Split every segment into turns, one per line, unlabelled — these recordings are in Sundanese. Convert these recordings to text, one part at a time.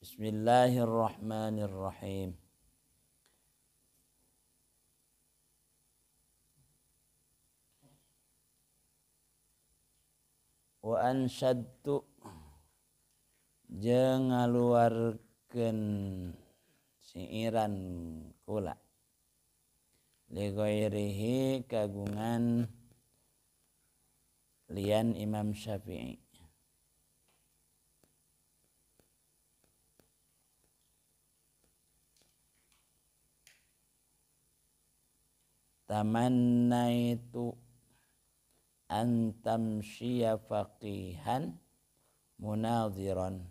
Bismillahirrahmanirrahim. Wa ansyadtu jeung ngaluarkeun siiran kula li ghairihi kagungan lian Imam Syafi'i. Tamannaitu an tamshiya faqihan munadhiran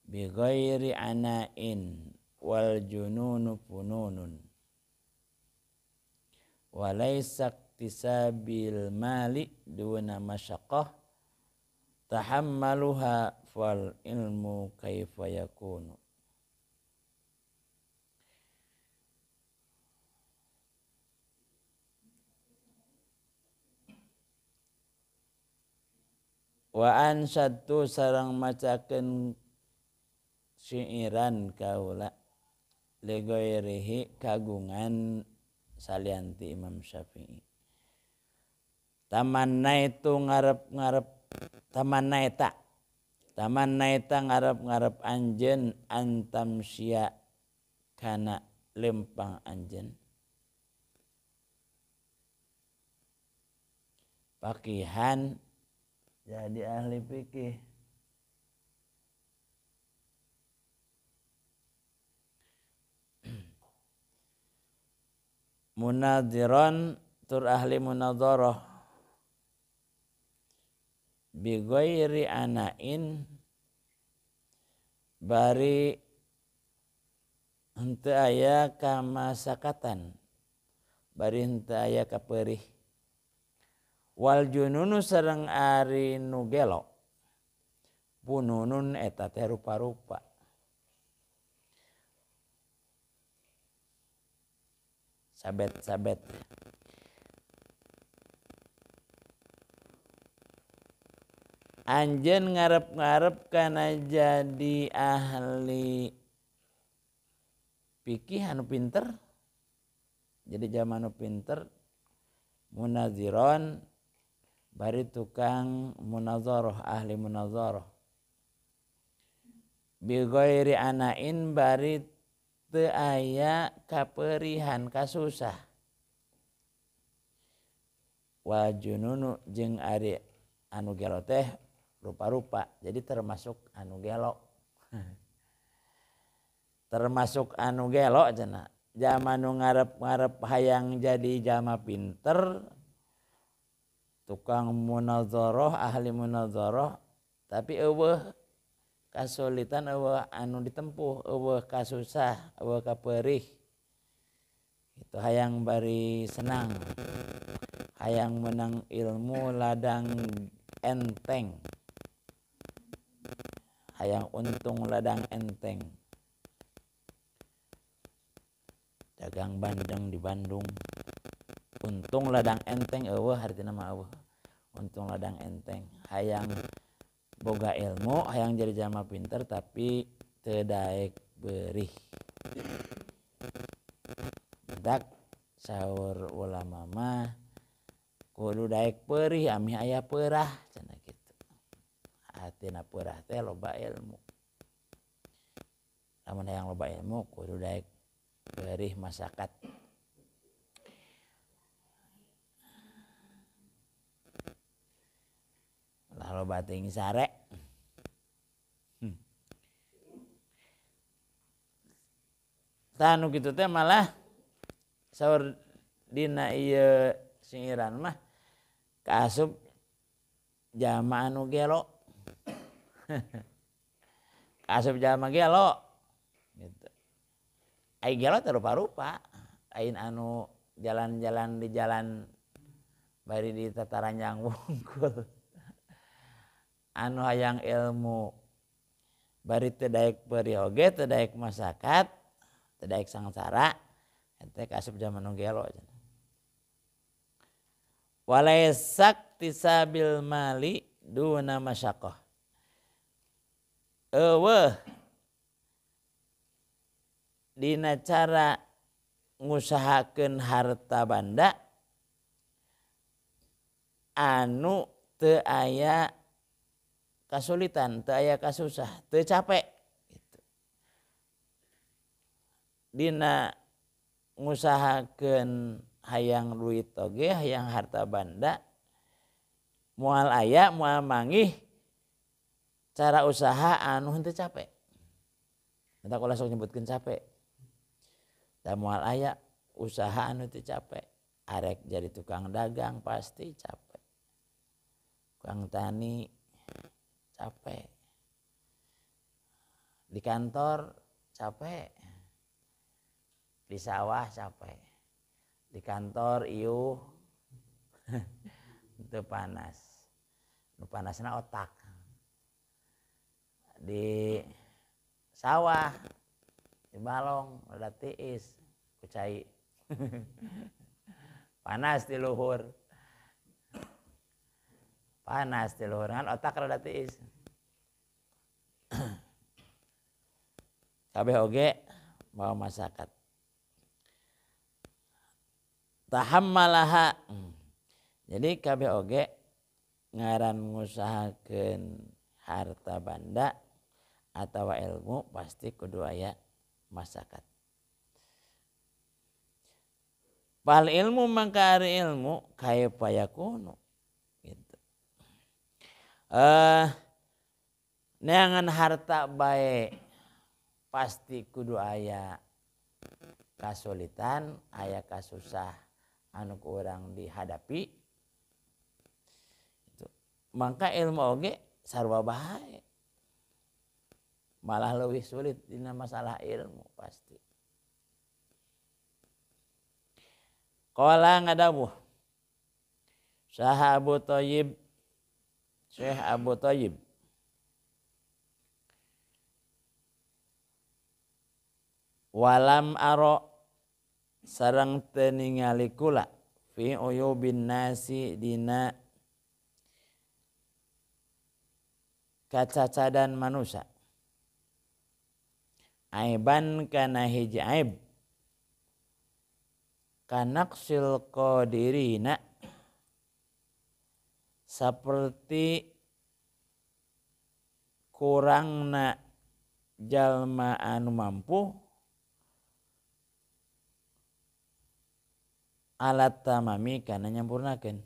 bi ghairi ana'in wal jununu fununun wa laysa iktisabil mali duna masyaqqah tahammaluha fal ilmu kaifa yakunu. Wa ansyadtu sareng macakeun syiiran kaula li ghairihi kagungan salianti Imam Syafi'i. Tamannaitu ngarep-ngarep tamannaita tamannaita ngarep-ngarep anjeun antamsya kana lempang anjeun pakihan jadi ahli fikih. Munadhiran tur ahli munadharah bi ghairi ana'in bari henteu aya kamasakatan bari henteu aya kaperih wal jununu sareng ari nu gelo pununun eta teh rupa-rupa. Sabet-sabet. Anjeun ngarep-ngarep kana jadi ahli fikih anu pinter, jadi jalma anu pinter munadhiron bari tukang munadharah ahli munadharah bi ghairi ana'in bari teu aya kaperihan kasusah wal jununu jeung ari anu gelo teh rupa-rupa, jadi termasuk anu gelo. Termasuk anu gelo cenah jalma nu ngarep-ngarep hayang jadi jalma pinter tukang munadharah ahli munadharah tapi eueuh kasulitan eueuh anu ditempuh eueuh kasusah eueuh kaperih itu hayang bari senang hayang menang ilmu ladang enteng hayang untung ladang enteng dagang bandeng di Bandung untung ladang enteng eueuh hartina mah eueuh untung ladang enteng hayang boga ilmu hayang jadi jalma pinter tapi teu daek berih. Dak saur ulama mah kudu daek perih amih aya perah cenah kitu. Hatina perah teh loba ilmu. Lamun hayang loba ilmu kudu daek perih masyarakat. Lah loba teuing sare. Tah nu kitu teh malah saur dina ieu singiran mah kaasup jalma anu gelo. Kaasup jalma gelo gitu. Ai gelo teh rupa-rupa, ain anu jalan-jalan di jalan bari di tataranjang wungkul. Anu hayang ilmu bari teu daek peurih oge teu daek masyarakat teu daek sangsara eta kaasup jalma nu gelo cenah. Walaisak tisabil mali duna masyaqqah. Eueuh dina cara ngusahakeun harta banda anu teu aya kasulitan, teu aya kasusah, teu capek gitu. Dina ngusahakeun hayang duit oge, hayang harta banda moal aya, moal manggih cara usaha anu henteu capek. Eta kula sok nyebutkeun capek. Da moal aya usaha anu teu capek. Arek jadi tukang dagang pasti capek. Tukang tani capek. Di kantor capek. Di sawah capek. Di kantor iuh teu panas. Nu panasna otak. Di sawah di balong rada tiis ku cai. Panas di luhur. Panas di luhur kan otak rada tiis. Kabeh oge bawa masyarakat. Tahammalaha. Jadi kabeh oge ngaran ngusahakeun harta banda atawa ilmu pasti kudu aya masyarakat. Fal ilmu mangka ari ilmu kaifa yakunu gitu. Neangan harta bae pasti kudu aya kasulitan, aya kasusah anu ku urang dihadapi. Gitu. Mangka ilmu oge sarua bae. Malah lebih sulit dina masalah ilmu pasti. Qala ngadawuh saha Abu Thayyib, Syekh Abu Thayyib, walam aro sareng teu ningali kula fi uyubin nasi dina kacacadan manusia aiban kana hiji aib kanaksil qadirina seperti kurangna jalma anu mampu alat tamami kana nyampurnakeun.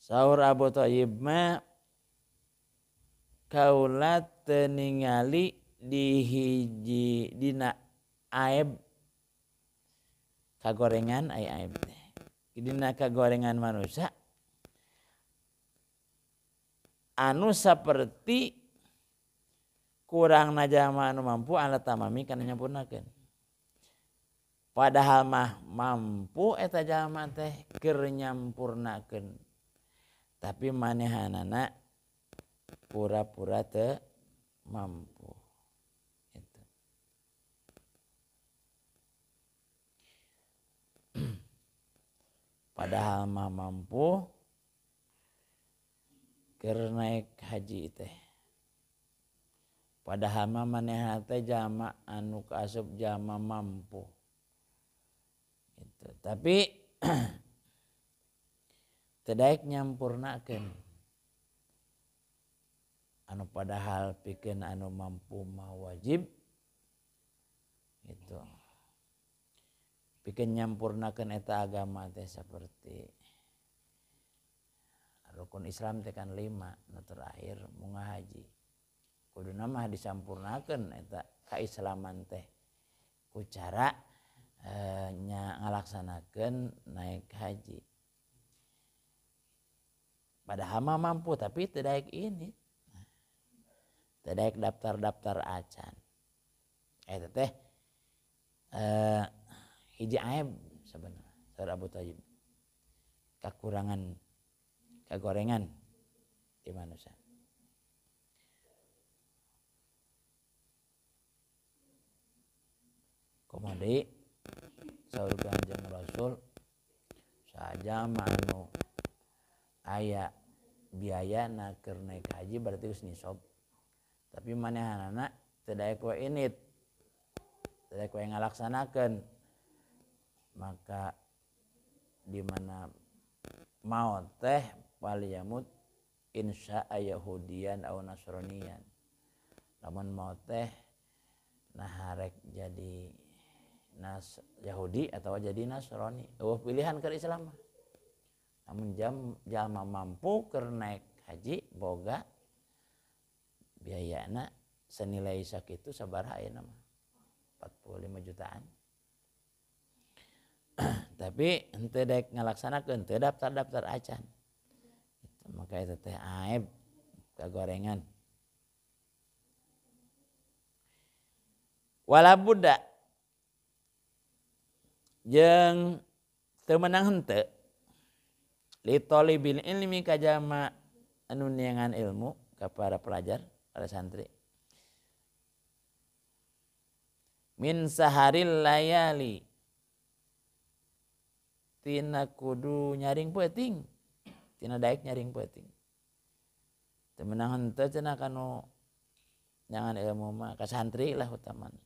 Saur Abu Thayyib mah kaula teu ningali di hiji dina aib kagorengan ai aib teh. Dina kagorengan manusia anu seperti kurangna jalma anu mampu alat tamami kana nyampurnakeun. Padahal mah mampu eta jalma teh keur nyampurnakeun. Tapi manehanana pura-pura teu mampu. Itu. Padahal mah mampu keur naik haji teh. Padahal mah manehna teh jalma anu kaasup jalma mampu. Itu. Tapi teu daek nyampurnakeun. Anu padahal pikeun anu mampu mah wajib. Itu. Pikeun nyampurnakeun eta agama teh seperti rukun Islam teh kan 5, nu terakhir munga haji. Kuduna mah disampurnakeun eta kaislaman teh ku cara nya ngalaksanakeun naik haji. Padahal mah mampu tapi teu daek ini. Teu daek daftar-daftar acan. Eta teh hiji aib sebenarnya saur Abu Thayyib. Kakurangan kagorengan di manusia. Kumaha deui saur Kanjeng Rasul saja anu aya Biaya na keur naik haji berarti geus nisab. Tapi manehanana teu daek we init. Teu daek we ngalaksanakeun. Maka di mana maot teh paliyamut insya Yahudian au Nasranian. Lamun maot teh nah rek jadi Nas Yahudi atau jadi Nasrani. Eueuh pilihan keur Islam mah. Lamun jalma mampu keur naik haji boga biayana senilai sakitu sabaraha ayeuna mah 45 jutaan. Tapi henteu daek ngalaksanakeun, teu daftar-daftar acan. Maka eta teh aib kagorengan. Wala budda jeung teu meunang henteu li talibil ilmi ka jalma anu neangan ilmu ka para pelajar, para santri. Min saharil layali tina kudu nyaring peuting, tina daek nyaring peuting. Teu meunang henteu cenah kanu neangan ilmu mah ka santri lah utamana.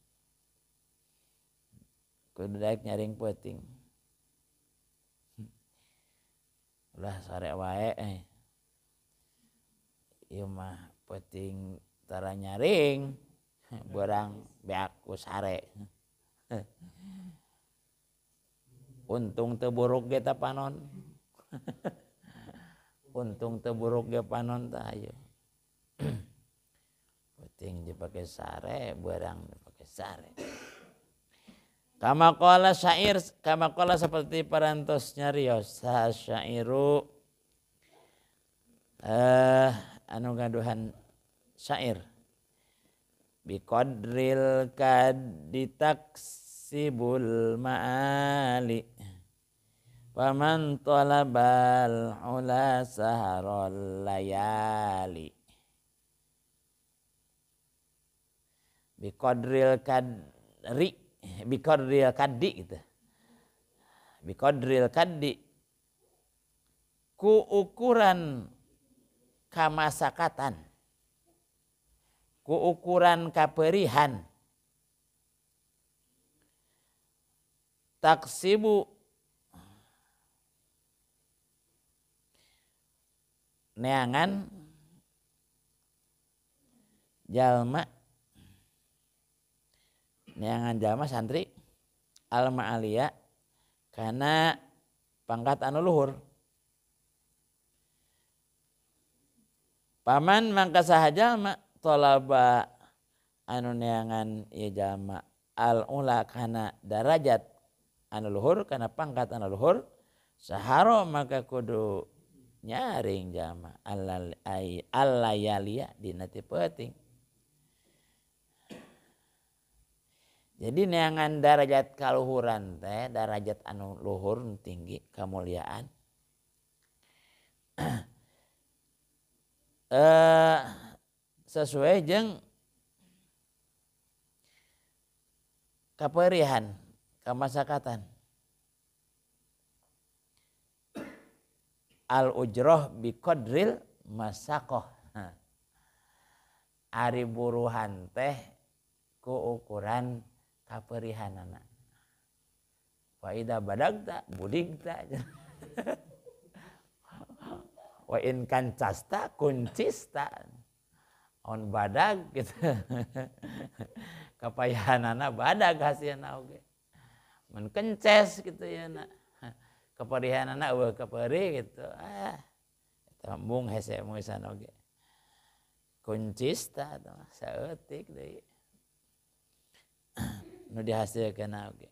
Kudu daek nyaring peuting. Ulah sare wae Ieu mah peuting tara nyaring, beurang beak ku sare. Untung teu buruk ge ta panon. Untung teu buruk ge panon tah ayo. Peuting dipake sare, beurang dipake sare. Kama qala syair, kama qala seperti parantos nyarios syairu anu gaduhan syair biqadril kaditaksibul ma'ali paman talabal ula saharul layali biqadril kadri biqadril kaddi gitu. Biqadril kaddi ku ukuran kamasakatan, ku ukuran kaperihan, taksibu neangan jalma, neangan jalma santri al ma'aliya kana pangkat anu luhur. Paman mangka saha jalma talaba anu neangan ieu jalma al ula kana darajat anu luhur, kana pangkat anu luhur, saharo maka kudu nyaring jalma al-layalia dina ti peuting. Jadi neangan darajat kaluhuran teh, darajat anu luhur tinggi kemuliaan. Sesuai jeung kaperihan, kamasakatan. Al ujroh biqadril masakoh. Ari buruhan teh ku ukuran kaperihanana. Wa idza badagta budigta. Wa in kancasta kuncista. On badag gitu. Kapayahanana badag hasilna oge. Mun kences gitu ya na. Kaperihanana eueuh kaperi gitu. Ah. Eta mung hese muisan oge. Kuncista eta mah saeutik deui. Nu dihasilkeun oge.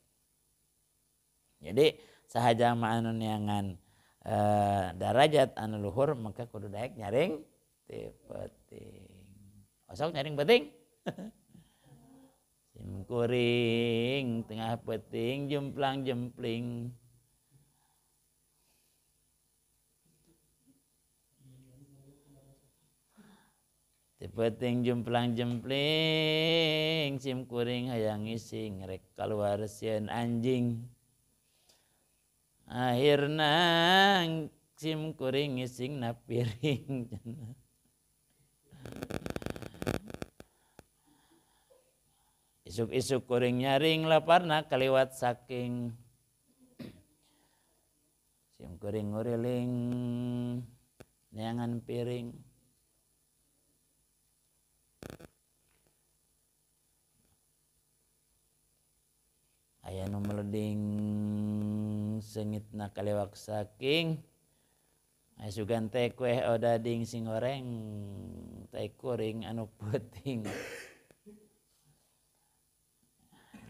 Jadi saha jalma anu neangan darajat anu luhur maka kudu daek nyaring ti peuting. Osok nyaring peuting. Sim kuring tengah peuting jemplang jempling. Ti peuting jemplang jempling sim kuring hayang ngising rek kaluar sieun anjing. Akhirna sim kuring ngising na piring. Isuk-isuk kuring nyaring laparna kaliwat saking sim kuring nguriling neangan piring. Aya nu meleding sengitna kaliwat saking aya sugan teh kueh odading sing goreng teh kuring anu peuting.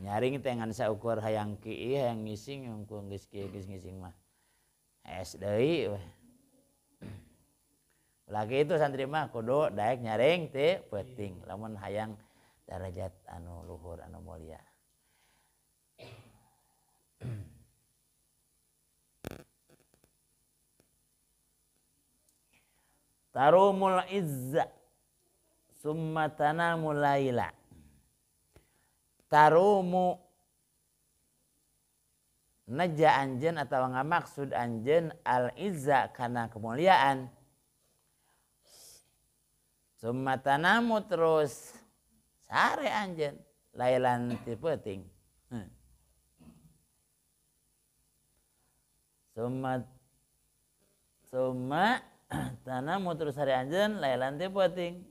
Nyaring teh ngan saukur hayang kieu hayang ngising hungkul geus kieu geus ngising mah es deui weh. Lagi itu santri mah kudu daek nyaring teh peuting lamun hayang darajat anu luhur anu mulia. Tarumul izza summa tanamu laila. Tarumu neja anjeun atawa ngamaksud anjeun al izza kana kemuliaan. Summa tanamu terus sare anjeun lailan ti peuting. Summa tanamu terus sare anjeun lailan ti peuting.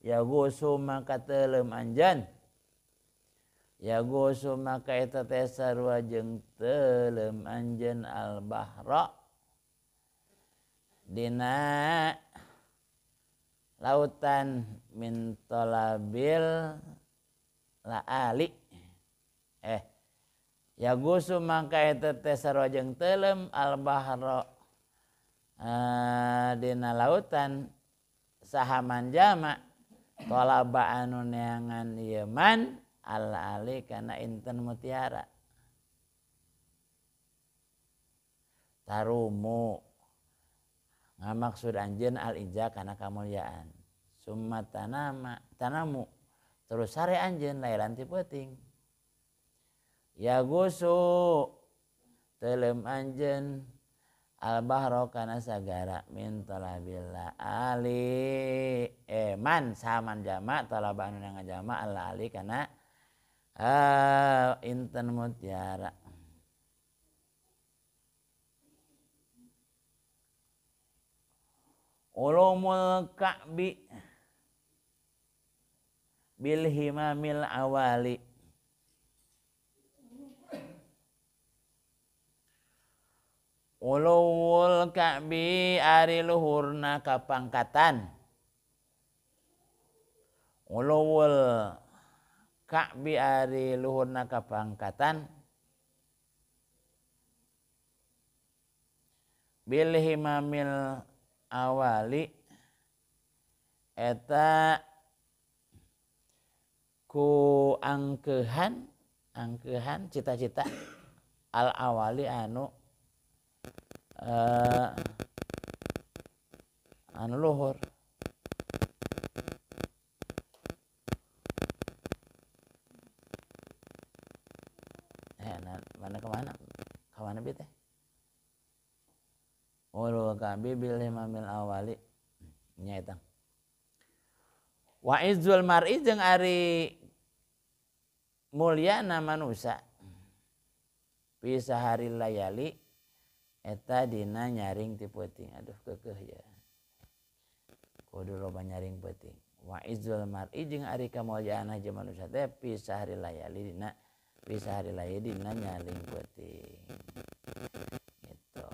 Ya gosu maka teuleum anjeun. Ya gosu maka eta teh sarua jeung teuleum anjeun al bahra dina lautan min tolabil laali. Ya gosu maka eta teh sarua jeung teuleum al bahra dina lautan sahaman jama tolaba anu neangan ieu man al ali kana inten mutiara. Tarumu ngamaksud anjeun al ija kana kamuliaan. Summa tanama tanamu terus sare anjeun lailan ti peuting. Ya gusu teuleum anjeun al bahro kana sagara min talabil ali man saman jama talaba anu ngajama al ali kana intan mutiara. Ulumul ka'bi bil himamil awali. Ulul ka'bi ari luhurna kapangkatan. Ulul ka'bi ari luhurna kapangkatan bil himamil awali eta ku angkehan cita-cita al awali anu anu luhur. Mana kemana? Kemana bi teh? Ulul kabi bil himamil awali nya eta. Wa izzul mar'i jeung ari mulyana manusa fi saharil layali eta dina nyaring ti peuting. Aduh keukeuh ya. Kudu loba nyaring peuting. Wa izzul mar'i jeung ari kamulyaan hiji manusa teh fi saharil layali dina fi saharil layali dina nyaring peuting. Gitu.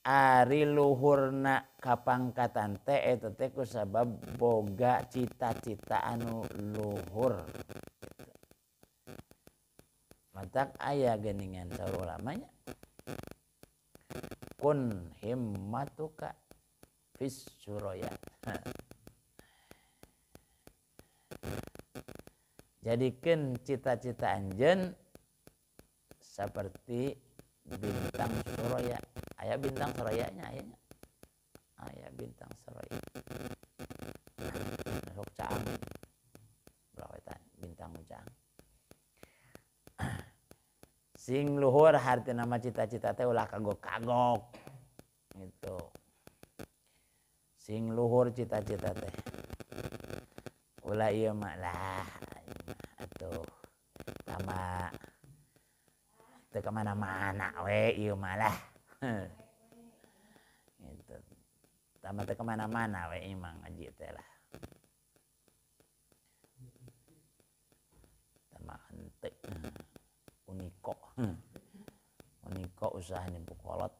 Ari luhurna kapangkatan teh eta teh kusabab boga cita-cita anu luhur. Matak aya geningan saur ulamanya kun himmatuka fis suraya. Jadikeun cita-cita anjeun seperti bintang suraya. Aya bintang surayanya ayanya. Aya bintang suraya. Sok caang. Bintang caang. Sing luhur hartina mah cita-cita teh ulah kagok-kagok gitu. Sing luhur cita-cita teh ulah ieu mah lah atuh tama teu ka mana-mana we ieu mah lah gitu. Tama teu ka mana-mana we imah ngaji teh lah. Tama henteu uniko. Uniko usaha nipu kolot.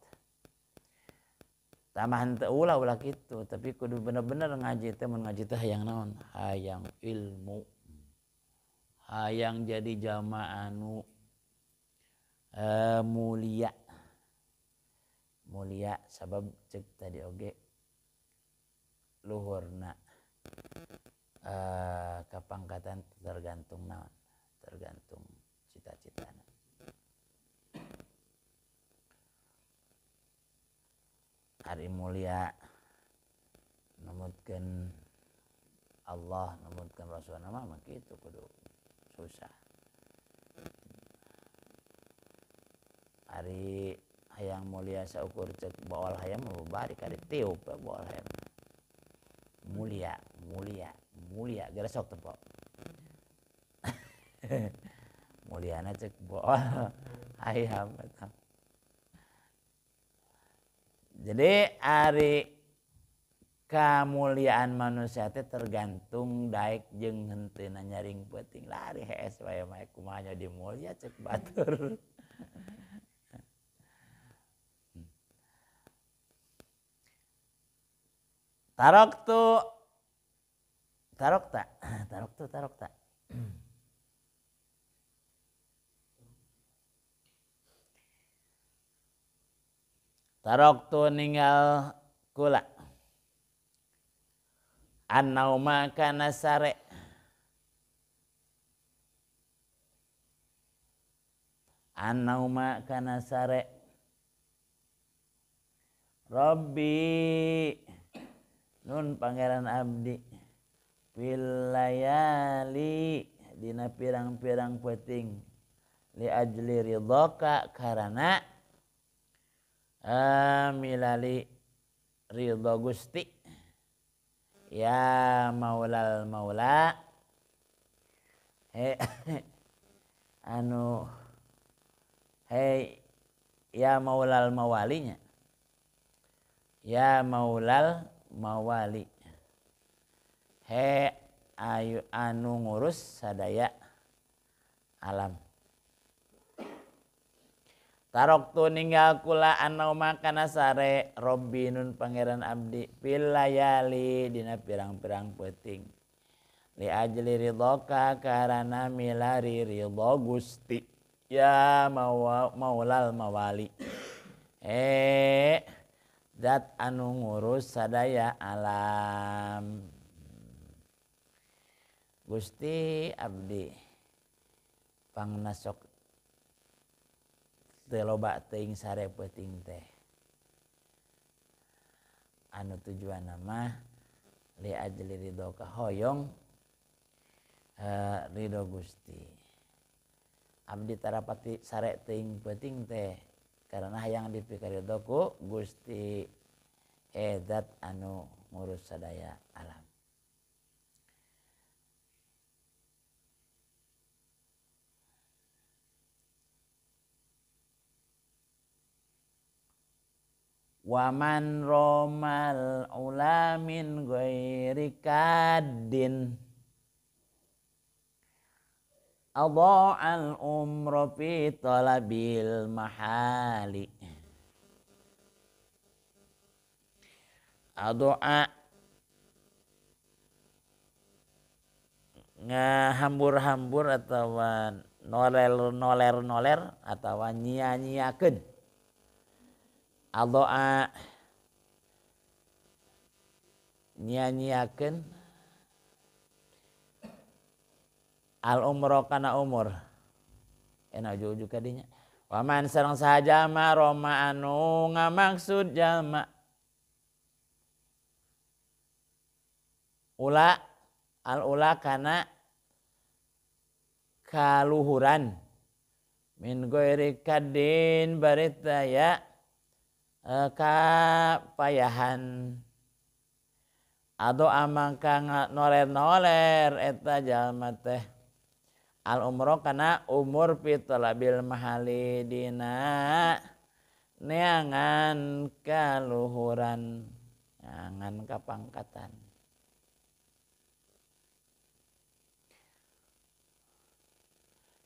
Tambah henteu ulah kitu, tapi kudu bener-bener ngaji teh mun ngaji teh hayang naon? Hayang ilmu. Hayang jadi jamaah anu mulia. Mulia sabab cek tadi oge luhurna kapangkatan tergantung naon? Tergantung cita-citana. Ari mulia numutkeun Allah, numutkeun Rasulna mah kitu kudu susah. Ari hayang mulia saukur cek baol hayam bari ka ditiup baol hayam. Mulia, mulia, mulia geresok teh po. Muliana cek baol hayam eta. Jadi ari kamuliaan manusia teh tergantung daek jeung henteuna nyaring peuting lari hees wae mah kumaha nya dimulia cek batur. Tarok tu tarok ta tarok tu tarok ta. Tarok tu ninggal kula an-nauma kana sare an-nauma kana sare Rabbi nun pangeran abdi fil layali dina pirang-pirang peuting li ajli ridhoka karana milali ridho Gusti ya maulal maula he anu hei ya maulal mawalinya ya maulal mawali he ayu anu ngurus sadaya alam. Tarok tu ninggal kula anauma kana sare Robbi nun pangeran abdi fil layali dina pirang-pirang peuting li ajli ridhoka karana milari ridho Gusti ya maulal mawali zat anu ngurus sadaya alam. Gusti abdi pangnasok teu loba teuing sare peuting teh anu tujuanna mah li ajli ridhoka hoyong ridho Gusti. Abdi tarapati sare teuing peuting teh karena hayang dipikaridho ku Gusti zat anu ngurus sadaya alam. Waman romal ula min ghairi kaddin adha'al umra fi talabil mahali. Adha'a ngahambur-hambur atau noler-noler-noler atau nyia-nyiakeun. Adha'a nyia-nyiakeun al umro kana umur enak ujug-ujug kadinya. Waman sareng saha jalma roma anu ngamaksud jalma ula al ula kana kaluhuran Min ghairi kadin barita ya kapayahan ado amangka noler-noler eta jalma teh al umroh kana umur fi talabil mahali dina neangan kaluhuran neangan kapangkatan.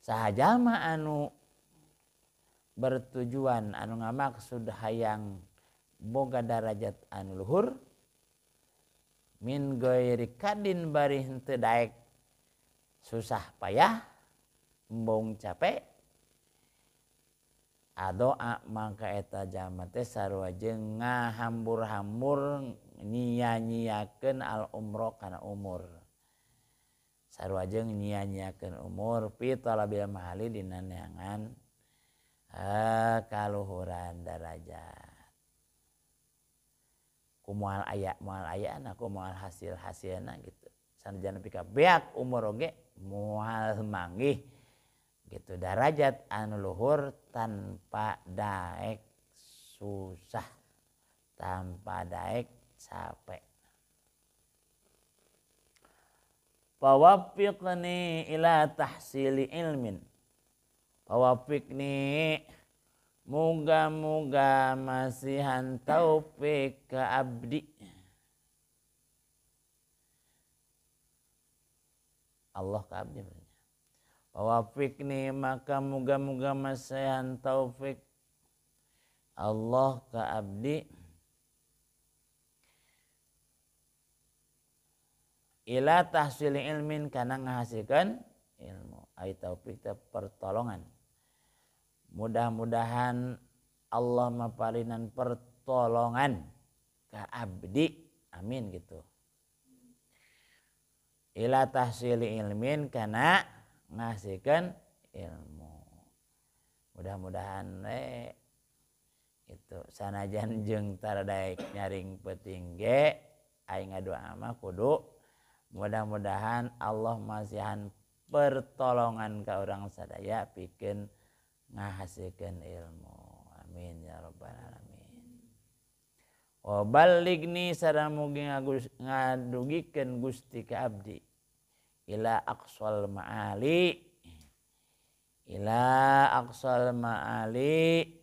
Saha jalma anu bertujuan anu ngamaksud hayang boga darajat anu luhur min ghairi kadin bari henteu daek susah payah embung capek adoa mangka eta jalma teh sarua jeung ngahambur-hambur nyia-nyiakeun al umroh kana umur sarua jeung nyia-nyiakeun umur fi talabil mahali dina neangan kaluhuran darajat. Ku moal aya ayana ku moal hasil-hasilna gitu. Sanajan nepi ka beak umur oge moal manggih gitu darajat anu luhur tanpa daek susah, tanpa daek capek. Fawaffiqni ila tahsili ilmin. Fawaffiqni muga-muga masihan taufik ke abdi. Allah ke abdi. Fawaffiqni maka muga-muga masihan taufik Allah ke abdi ila tahsili ilmin kana ngahasilkeun ilmu. Ai taufik teh pertolongan. Mudah-mudahan Allah maparinan pertolongan ke abdi. Amin gitu. Ila tahsili ilmin kana ngasihkan ilmu. Mudah-mudahan itu sanajan jeung taradaek nyaring peuting ge aing ngadoa mah kudu mudah-mudahan Allah masihan pertolongan ka urang sadaya pikeun ngahasilkeun ilmu. Amin ya rabbal alamin. Wa ballighni sareng mugi ngadugikeun Gusti ka abdi ila aqsal ma'ali, ila aqsal ma'ali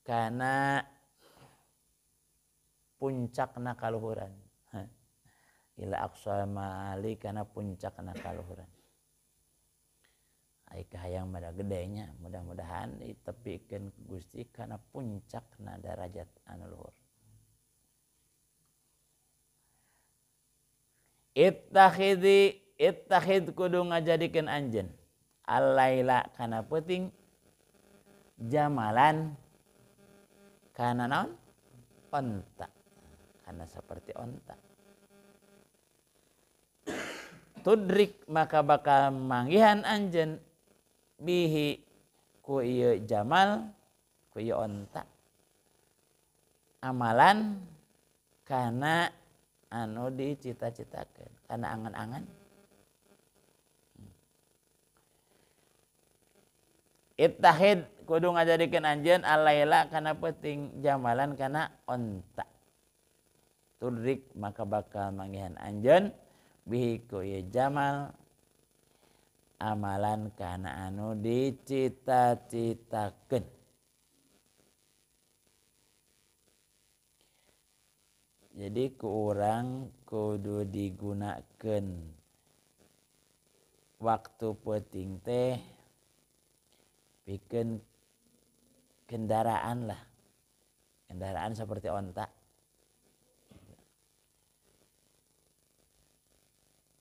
kana puncakna kaluhuran. Ila aqsal ma'ali kana puncakna kaluhuran. Ai kahayang mada gedenya, mudah-mudahan ditepikeun ku Gusti kana puncakna darajat anu luhur. Ittakhid kudu ngajadikeun anjeun alaila kana peuting jamalan kana naon onta, kana seperti onta. Tudrik maka bakal manggihan anjeun bihi ku ieu jamal ku ieu onta amalan kana anu dicita-citakeun kana angan-angan. Ittahid kudu ngajadikeun anjeun alaila kana peuting jamalan kana onta. Tudrik maka bakal manggihan anjeun bihi ku ieu jamal amalan kana anu dicita-citakeun. Jadi ku urang kudu digunakeun waktu peuting teh pikeun kendaraan lah. Kendaraan seperti onta.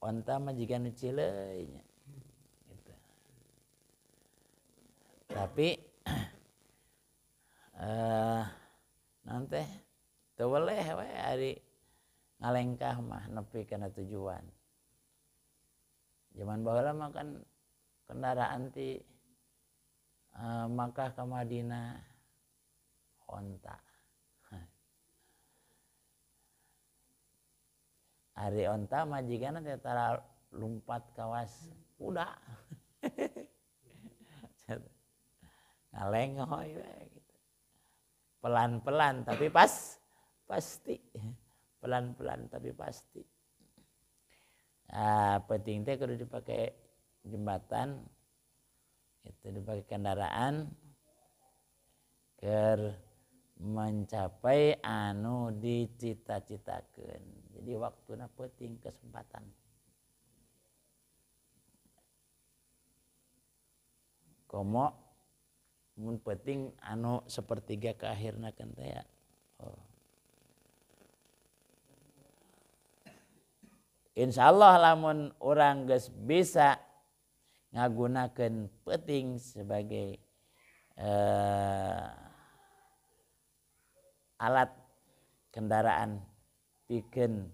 Onta mah jiga nu cileui nya. Gitu. Tapi naon teh teu weleh we ari ngalengkah mah nepi kana tujuan. Zaman baheula mah kan kendaraan ti Makkah ka Madinah onta. Ari onta mah jigana teh tara lumpat kawas kuda. Ngalengoy we gitu. Pelan-pelan tapi pasti. Pelan-pelan tapi pasti. Nah, penting teh kudu dipakai jembatan, itu dipakai kendaraan keur mencapai anu dicita-citakeun. Jadi waktuna penting kesempatan. Komo mun penting anu sepertiga ke akhirna kan teh ya. Oh. Insyaallah lamun urang geus bisa ngagunakeun peuting sebagai alat kendaraan pikeun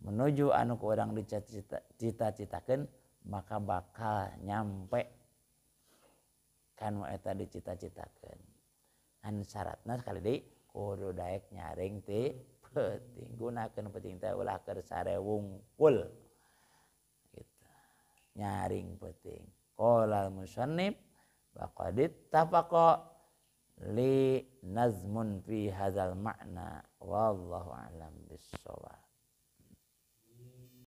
menuju anu ku urang dicita-citakeun, maka bakal nyampe kanu eta dicita-citakeun. An syaratna sekali deui kudu daek nyaring ti peuting, gunakeun peuting teh ulah keur sare wungkul gitu. Nyaring peuting. Qala al-musannif wa qad ittafaqa li nazmun fi hadzal ma'na wallahu a'lam bissawab.